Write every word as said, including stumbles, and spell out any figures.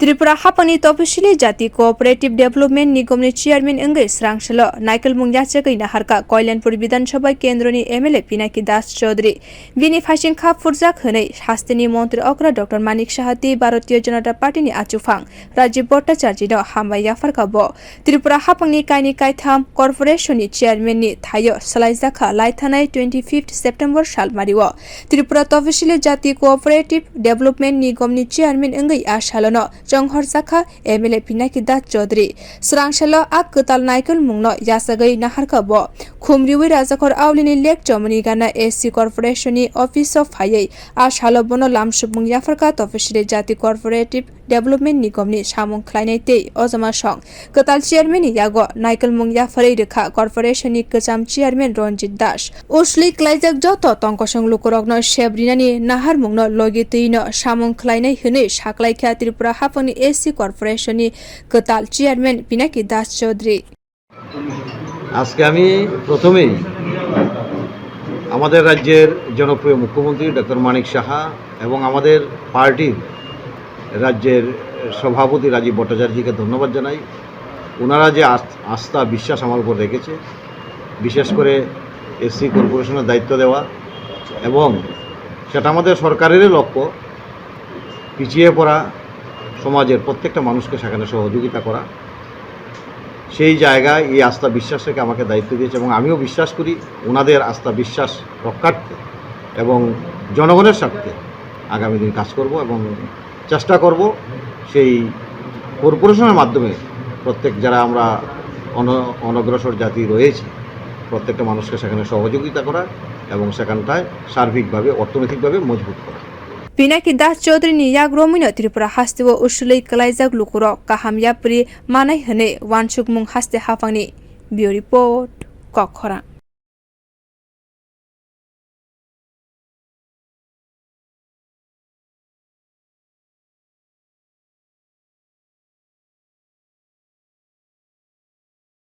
Tripura haphangni Topisili Jati Cooperative Development Nigomni chairman wngwi swrangsalo naikolmung yachagwi naharkha Koilanpur Bidhan Sabha Kendroni M L A Pinaki Das Chaudhary. Bini phaising kha phurjak hwnwi hasteni montri okra Doctor Manik Saha tei Bharatiya Janata Partyni achuphang Rajiv Bhattacharjino hambai yapharkha bo. Tripura haphangni kaini kaitham corporation ni chairman ni thaio swlaijakha laithanai twenty fifth September salmario. Tripura Topisili Jati Cooperative Development Nigom ni chairman wngwi a salono chonghorjakha M L A Pinaki Das Chaudhary. Swrangsalo a kwtal naikolmungno yachagwi naharkha bo. Khumriwi Rajakhor Aulini Lake Chomoni Gana A C Corporation ni office o phaiwi a salo bono lamsukmung yapharkha Topisili Jati Cooperative Development Nigomni samung khlainai tei o jama song kwtal chairman ni yago naikolmung yapharwi rwkha corporation ni kwcham chairman Ranjit Das. Usli klaijak joto tongkosong lukurokno sep rinani naharmungno logi twino samung khlainai hwnwi saklaikha Tripura haphangni A C Corporation ni kwtal chairman Pinaki Das Chaudhary. আজকে আমি প্রথমেই আমাদের রাজ্যের জনপ্রিয় মুখ্যমন্ত্রী ডক্টর মানিক সাহা এবং আমাদের পার্টির রাজ্যের সভাপতি রাজীব ভট্টাচার্যকে ধন্যবাদ জানাই। ওনারা যে আস-, আস্থা বিশ্বাস আমার উপর রেখেছে, বিশেষ করে এসসি কর্পোরেশনের দায়িত্ব দেওয়া, এবং সেটা আমাদের সরকারেরই লক্ষ্য, পিছিয়ে পড়া সমাজের প্রত্যেকটা মানুষকে সেখানে সহযোগিতা করা। সেই জায়গায় এই আস্থা বিশ্বাস রেখে আমাকে দায়িত্ব দিয়েছে এবং আমিও বিশ্বাস করি ওনাদের আস্থা বিশ্বাস রক্ষার্থে এবং জনগণের স্বার্থে আগামী দিন কাজ করব এবং চেষ্টা করব সেই কর্পোরেশনের মাধ্যমে প্রত্যেক যারা আমরা অন-, অনগ্রসর জাতি রয়েছি, প্রত্যেকটা মানুষকে সেখানে সহযোগিতা করা এবং সেখানটায় সার্বিকভাবে অর্থনৈতিকভাবে মজবুত করা। Pinaki Das Chaudhary ni yak romwino Tripura hasteo usulwi kwlaijak lukurok kaham yapri manai hwnwi uansukmung haste haphangni. Bureau Report, Kokkhorang.